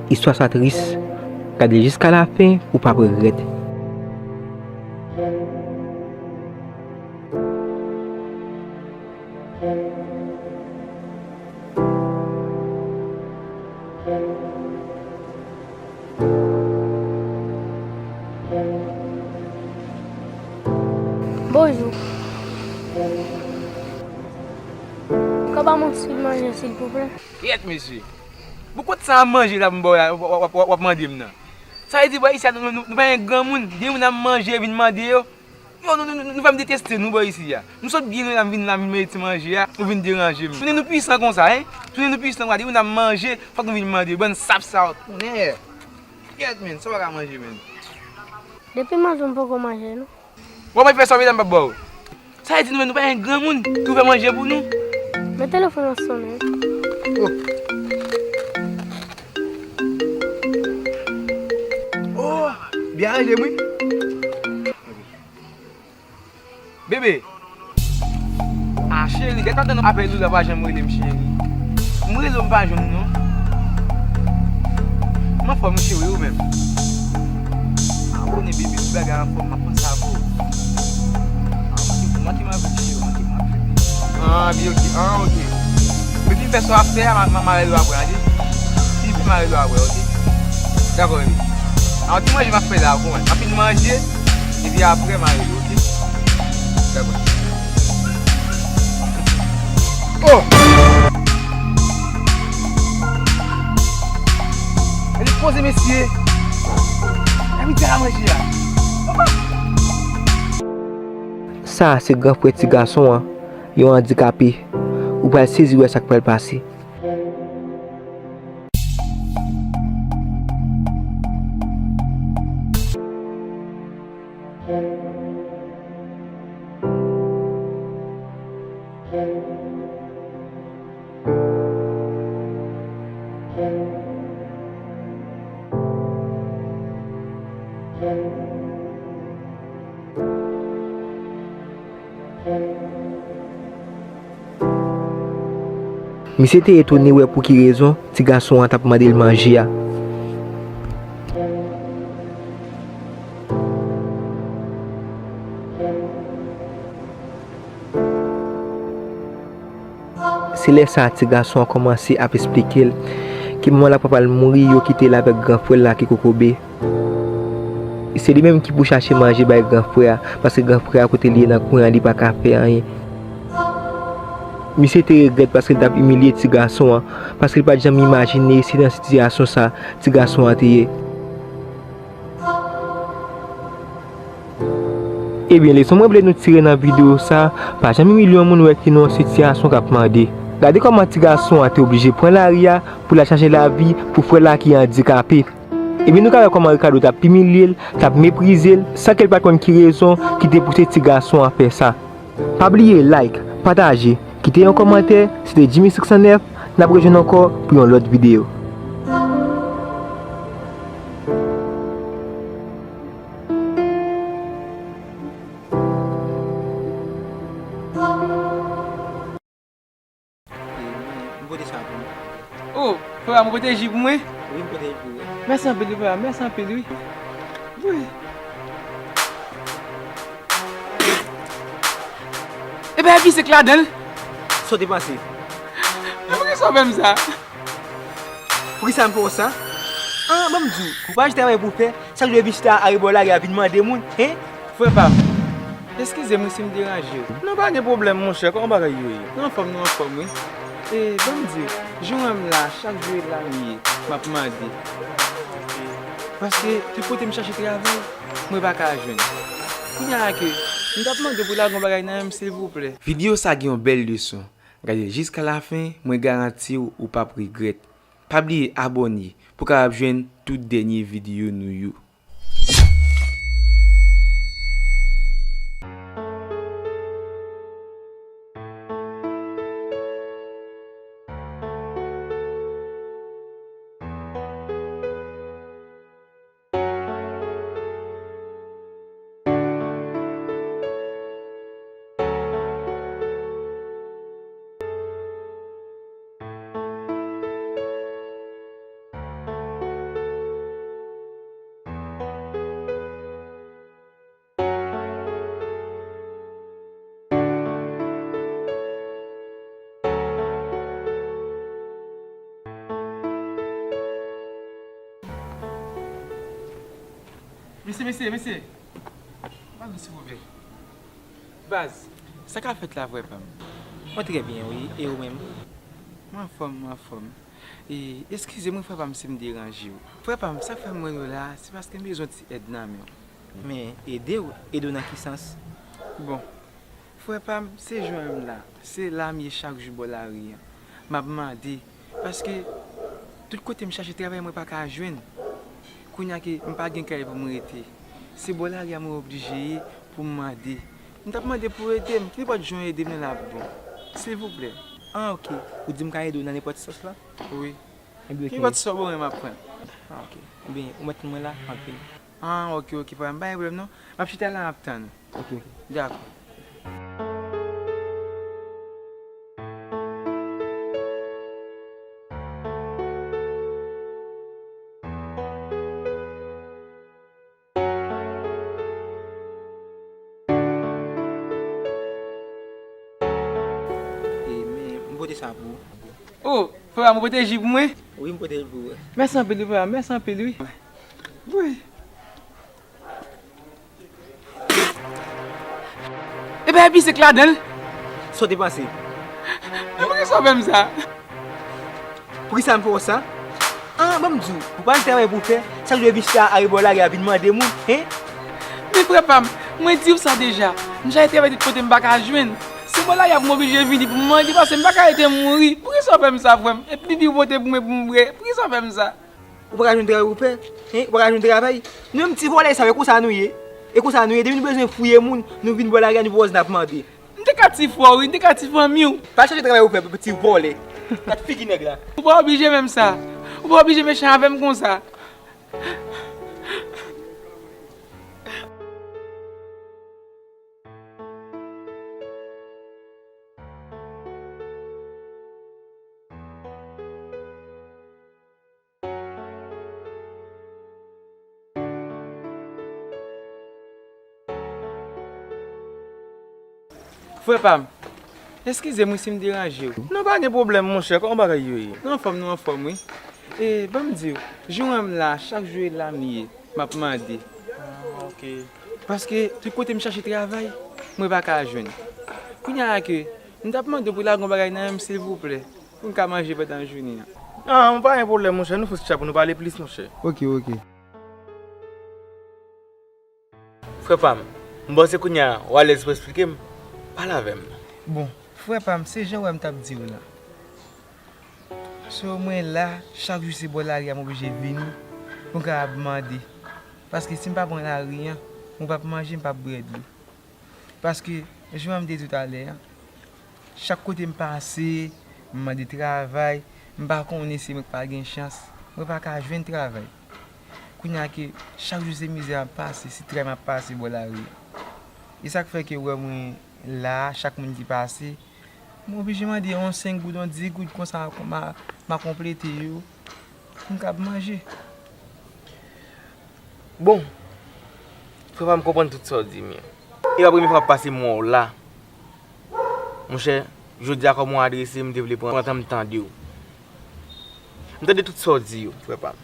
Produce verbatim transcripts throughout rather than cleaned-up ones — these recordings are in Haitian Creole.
Istwa sa tris. Gade l jiska lafen, ou p ap regrèt. Bonjou. Ou ka ba mwen ti manje, silvouplè? Kyèt, mesye. Bon, kot sa a manje la m ba w la, w ap, w ap, w ap mande m nan? Sa vle di, bò isi a, nou, nou, nou pa gen granmoun, gen moun ap manje, vin mande yo. Yo, nou, nou, nou, nou fè m deteste nou bò isi a. M sot byen lwen la, m vin la, m vin mete ti manje a, nou vin deranje m. Tounen nou pwisan konsa, en? Tounen nou pwisan konsa, depi nou ap manje, fòk nou vin mande. Bann sap sa yo, tounen. Kyèt, menn, sa w pa ka manje, menn. Depi manje, m poko manje, non. Bon, mwen fè sa w vle la, m p ap ba w. Sa vle di nou menm, nou pa gen granmoun ki ouvè manje pou nou? Men telefòn nan sonnen. Oh. Oh, byen ranje m, wi. Bebe. Ah, cheri, gèt pa tann apèl ou la, pa janm rele m, cheri. M rele w, m pa jwenn ou, non. M anfòm, wi, cheri, ou menm? Ah, ou konnen, bebe, tout bagay anfòm, m ap panse avè w. Ah, ou manke, ou manke m avè l, cheri, ou manke m avè l. Ah, byen, ok, ah, ok. Depi m fè sa w ap fè a, m a, m a, m a rele w apre, ok? Si m fè, m a rele w apre, ok? Dakò, bebe. Ah, ti manje m ap fè la, bon, m ap fin manje, epi apre, m a rele w, ok? Dakò. Oh! Gade poze mesye. Gade misye ka manje a. Sa a se gran frè ti gason an, yon andikape. Ou pral sezi wè sa k pral pase. Misye te etone wè pou ki rezon ti gason an t ap mande l manje a. Se lè sa a ti gason an kòmanse ap esplike l ke manman l ak papa l mouri, yo kite l avèk gran frè l la ki kokobe. Se li menm ki pou chache manje bay gran frè a, paske gran frè a kote li ye nan kwen an, li pa ka fè anyen. Misye te regrèt paske l t ap imilye ti gason an, paske l pa t janm imajine se nan sitiyasyon sa ti gason an te ye. Ebyen, leson mwen vle nou tire nan videyo sa, pa janm imilye yon moun ou wè ki nan yon sitiyasyon k ap mande. Gade kòman ti gason an te oblije pran lari a pou l al chache lavi pou frè l la ki andikape. Ebyen, nou ka wè kòman Ricardo t ap imilye l, t ap meprize l, san ke l pa t konn ki rezon ki te pouse ti gason an fè sa. Pa bliye like, pataje, kite yon kòmantè. Se te Jimmy six cent neuf, n ap rejwenn ankò pou yon lòt videyo. M pote sa pou ou. Oh, frè, m pote ji pou mwen? Wi, m pote ji pou ou. Mèsi anpil, frè, mèsi anpil, wi. Wi. Epa, gen sèk ladan l. Sa w te panse? Nan poukisa w fè m sa? Poukisa m fè w sa? An, ban m di w, ou pa jis travay pou w fè, chak jou w vin chita arebò lari a vin mande moun, hen? Frè pa m, eskize m wi si m deranje w. Non, pa gen pwoblèm, monchè, kòman bagay yo ye? Nou anfòm, nou anfòm, wi. E, ban m di w, jan w wè m la, chak jou e la m ye, m ap mande. Paske, tout kote m chache travay, mwen pa ka jwenn. Kounye a ke, m t ap mande w pou w lage yon bagay nan men m, silvouplè. Videyo sa gen yon bèl leson. Gade l jiska lafen, mwen garanti w, ou p ap regrèt. Pa bliye abòne pou w kapab jwenn tout dènye videyo nou yo. Mesye, mesye, mesye. Pardon, silvouplè. Baz, sa k ap fèt la, frè pa m? Mwen trè byen, wi. E ou menm? Mwen anfòm, mwen anfòm. E, eskize mwen, frè pa m, si m deranje w. Frè pa m, sa k fè m wè w la, se paske m bezwen ti èd nan men w. Men, ede w? Ede w nan ki sans? Bon, frè pa m, se jan w wè m la. Se la m ye chak jou bò lari an. M ap mande. Paske tout kote m chache travay, mwen pa ka jwenn. Kounye a ke m pa gen kay pou m rete. Se bò lari a mwen oblije ye pou m mande. M t ap mande pou w ede m. Nenpòt jan w ede m nan la ap bon. Silvouplè. An, oke. Ou di m ka ede w nan nenpòt sans la? Wi. Ebyen, oke. Nenpòt sa w ban mwen, m ap pran. An, oke. Ebyen, ou mèt mwen la, anpil. An, oke, oke, pa gen pwoblèm non. M ap chita la, m ap tann ou. Oke, oke. Dakò. E, men, m pote sa pou ou. O, frè pa m, ou pote ji pou mwen? Wi, m pote l pou ou. Mèsi anpil, wi, frè pa m, mèsi anpil, wi. Wi. Epa epi se k ladan l. Sa w te panse? Men poukisa w fè m sa? Poukisa m fè w sa? An, ban m di w, ou pa gen travay pou w fè, chak jou w vin chita arebò lari a vin mande moun, hen? Men frè pa m, mwen di w sa deja, m chache travay tout kote m pa ka jwenn. Se bò lari a pou m oblije vini pou m mande, paske m pa ka rete mouri. Poukisa w fè m sa, frè m? Epi pipi w pote pou mwen pou m bwè, poukisa w fè m sa? Ou pa ka jwenn travay pou w fè? Hen? Ou pa ka jwenn travay? Nou menm ti vòlè sa yo, e konsa nou ye? E konsa nou ye? Depi nou bezwen fouye moun, nou vin bò lari a, nou pòz n ap mande. M te ka ti frè w, wi, m te ka ti fanmi w. Pa chache travay pou w fè, ti vòlè. Gad figi nèg la. Ou pa oblije fè m sa. Ou pa oblije mechan avè m konsa. Frè pa m, eskize m wi si m deranje w. Non, pa gen pwoblèm, monchè. Kòman bagay yo ye? Nou anfòm, nou anfòm, wi. E, ban m di w, jan w wè m la, chak jou e la m ye, m ap mande. Ah, ok. Paske tout kote m chache travay, mwen pa ka jwenn. Kounye a ke, m t ap mande w pou w lage yon bagay nan men m, silvouplè, pou m ka manje pandan jounen an. Ah, pa gen pwoblèm, monchè. Nou fè yon ti chat pou nou pale plis, monchè. Ok, ok. Frè pa m, m panse kounye a, w alèz pou w eksplike m. Pale avè m non. Bon, frè pa m, se jan w wè m t ap di w la. So, mwen la, chak jou se bò lari a m oblije vini pou m kapab mande. Paske si m pa pran lari an, mwen p ap manje, m p ap bwè dlo. Paske, jan m te di w talè a, chak kote m pase, m mande travay, m pa konnen se mwen k pa gen chans, mwen pa ka jwenn travay. Kounye a ke chak jou se mizè m ap pase, se tray m ap pase bò lari a. E sa k fè ke w wè mwen la, chak moun ki pase, mwen oblije mande yon senk goud, yon dis goud konsa, m a, m a konplete yo, pou m kab manje. Bon, frè pa m konprann tout sa w di m yo. E pa premye fwa m ap pase m wè w la. Monchè, jodi a kòm w adrese m, m te vle pran, pran tan m tande w. M tande tout sa w di yo, frè pa m.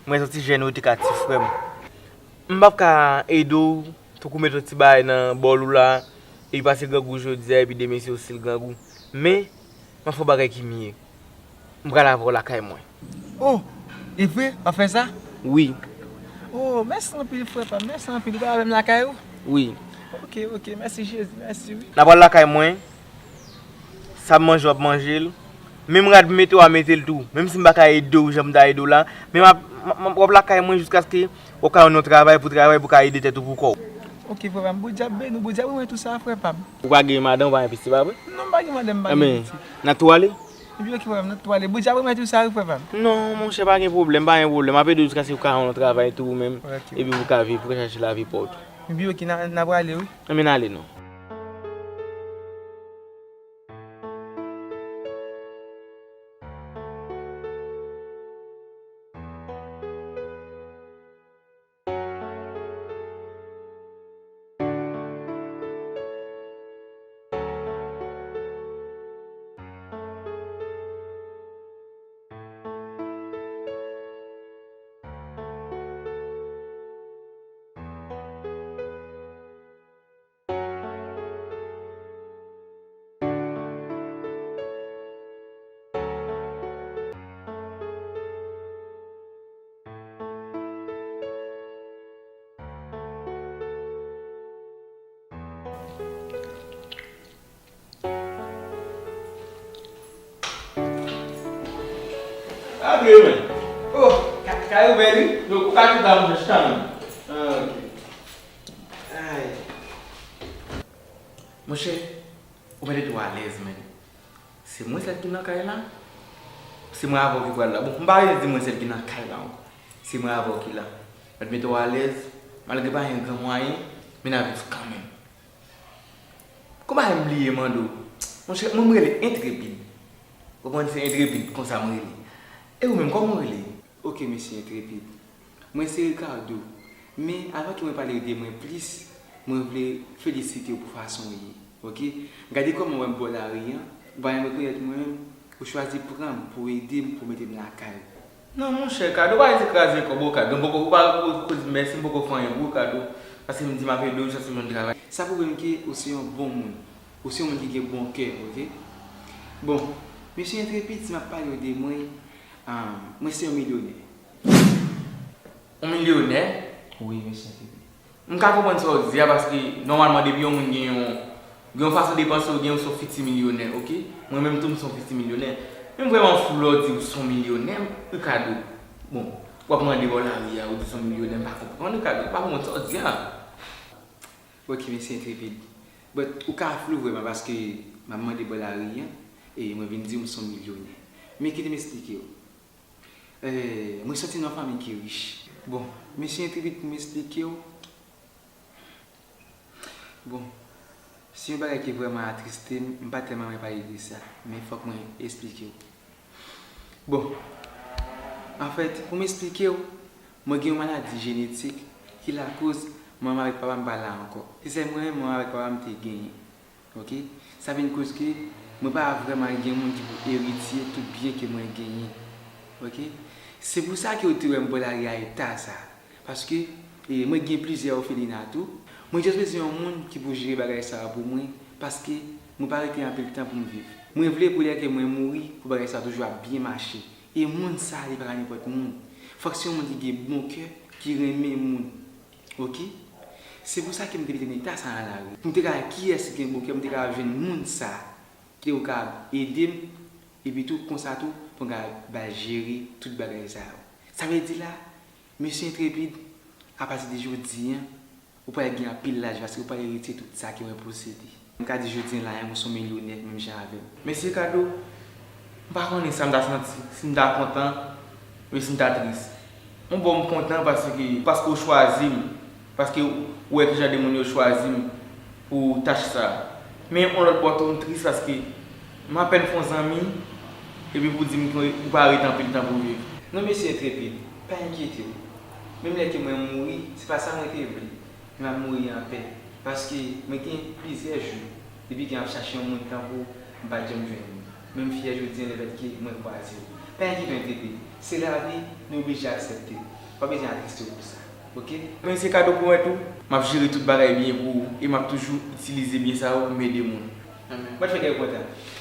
Mwen santi jèn ou te ka ti frè m. M p ap ka ede w, tankou mete yon ti bagay nan bòl ou la, epi pase grangou jodi a, epi demen se ostil grangou. Men, m ap fè yon bagay ki mye. M pral avè w lakay mwen. Oh, e vre? W ap fè sa? Wi. Oh, mèsi anpil, frè pa m. Mèsi anpil. Ou pral avè m lakay ou? Wi. Ok, ok. Mèsi, Jezi. Mèsi, wi. N a pral lakay mwen. Sa m manje, w ap manje l. Menm rad m mete, w a mete l tou. Menm si m pa ka ede w jan m ta ede w la. Men m ap, m, m, w ap lakay mwen jiskaske w ka jwenn yon travay pou travay pou w ka ede tèt ou pou kò w. Ok, frè pa m. Bondye ap beni w. Bondye ap remèt ou sa, frè pa m. Ou pa gen madanm, ou pa gen pitit, pa vre? Non, m pa gen madanm, m pa gen pitit. Enben, n a tou ale? Epi ok, frè m, n a tou ale. Bondye ap remèt ou sa, wi, frè pa m. Non, monchè, pa gen pwoblèm, pa gen pwoblèm. M ap ede w jiskaske w ka jwenn yon travay tou, ou menm. Ok. Epi pou w ka viv, pou w ka chache lavi pa w tou. Epi ok, n a, n a prale, wi. Enben, n ale non. Kay mwen. Oh, ka- kay ou bèl, wi. Yo, ou ka chita, monchè, chita menm. Ah, ok. Ay. Monchè, ou mete tou alèz, men. Se mwen sèl ki nan kay la. Se mwen avè w ki pral la. Bon, m pa vle di mwen sèl ki nan kay la ankò. Se mwen avè w ki la. Mèt mete w alèz, malgre pa gen gran mwayen, men n a viv kanmenm. Kòman m bliye mande w? Monchè, mwen m rele Entrepid. Ou konprann se Entrepid, konsa m rele. E ou menm, kòman w rele? Ok, mesye Entrepid. Mwen se Ricardo. Men, avan ke mwen pale de mwen plis, mwen vle felisite w pou fason w ye. Ok? Gade kòman w wè m bò lari an, ou pa menm rekonèt mwen menm, ou chwazi pran m pou ede m, pou mete m lakay ou. Non, monchè, Kado, pa rete kraze kò w, Kado. M poko, ou pa koz mèsi, m poko fè anyen pou ou, Kado. Paske m di m ap ede w, chèche yon travay. Sa pwouve m ke ou se yon bon moun. Ou se yon moun ki gen bon kè, ok? Bon, mesye Entrepid, si m ap pale w de mwen, ah, mwen se yon milyonè. Yon milyonè? Wi, mesye Entrepid. M ka konprann sa w di a, paske nòmalman depi yon moun gen yon, gen yon fason de panse, ou gen yon, se yon fiti milyonè, ok? Mwen menm tou, m se yon fiti milyonè. Men m vrèman flou lè w di ou se yon milyonè, Ricardo. Bon, w ap mande bò lari a, ou di se yon milyonè, m pa konprann, Ricardo, m pa konprann sa w di a. Ok, mesye Entrepid. But, ou ka flou vrèman, paske m ap mande bò lari a, e mwen vin di w m se yon milyonè. Men kite m esplike w. Eh, mwen soti nan yon fanmi ki rich. Bon, mesye Entrepid, pou m esplike w, bon, se yon bagay ki vrèman atriste m, m pa tèlman renmen pale de sa, men fòk mwen esplike w. Bon, anfèt, pou m esplike w, mwen gen yon maladi jenetik ki lakoz manman avèk papa m pa la ankò. Se sèl mwen menm manman avèk papa m te genyen. Ok? Sa vin koz ke mwen pa vrèman gen moun ki pou eritye tout byen ke mwen genyen. Ok? Se pou sa ke w te wè m bò lari a eta sa. Paske, e, mwen gen plizyè òfelina tou. Mwen just bezwen yon moun ki pou jere bagay sa a pou mwen, paske mwen pa rete anpil tan pou m viv. Mwen vle pou lè ke mwen mouri, pou bagay sa a toujou ap byen mache. E moun sa a, li pa ka nenpòt moun. Fòk se yon moun ki gen bon kè, ki renmen moun. Ok? Se pou sa ke m te mete nan eta sa a lari. Pou m te ka wè kiyès ki gen bon kè, m te ka jwenn moun sa ki te ka ede m, epi tou, konsa tou, pou m ka ba l jere tout bagay sa yo. Sa vle di la, mesye Entrepid, apati de jodi a, ou pral gen anpil lajan, paske ou pral eritye tout sa ke mwen posede. M ka di jodi a la, ou se yon milyonè, menm jan avè m. Mesye Kado, m pa konnen sa m ta santi, si m ta kontan, oubyen si m ta tris. Yon bò m kontan paske, paske w chwazi m, paske w wè kijan de moun yo chwazi m pou tach sa. Men yon lòt bò tou, m tris paske m apèn fè yon zanmi, epi pou di m ke ou pa ret anpil tan pou viv. Non, mesye Entrepid, pa enkyete w. Menm lè ke mwen mouri, se pa sa mwen te vle. M ap mouri anpè, paske mwen gen plizyè jou depi ke m ap chache yon moun tankou w, m pa t janm jwenn li. Men m fyè jodi a lefètke mwen kwaze w. Pa enkyete w, Entrepid, se lavi, nou oblije aksepte. Pa bezwen atriste w pou sa, ok? Men se kado pou mwen tou. M ap jere tout bagay byen pou ou e m ap toujou itilize byen sa yo pou m ede moun. Anmèn. Mwen fè kè w kontan.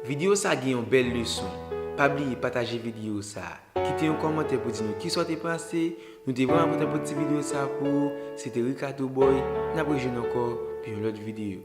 Videyo sa gen yon bèl leson. Pa bliye pataje videyo sa. Kite yon kòmantè pou di nou kisa w te panse. Nou te vrèman kontan pou ti videyo sa pou ou. Se te Ricardo Boy. N ap rejwenn ankò pou yon lòt videyo.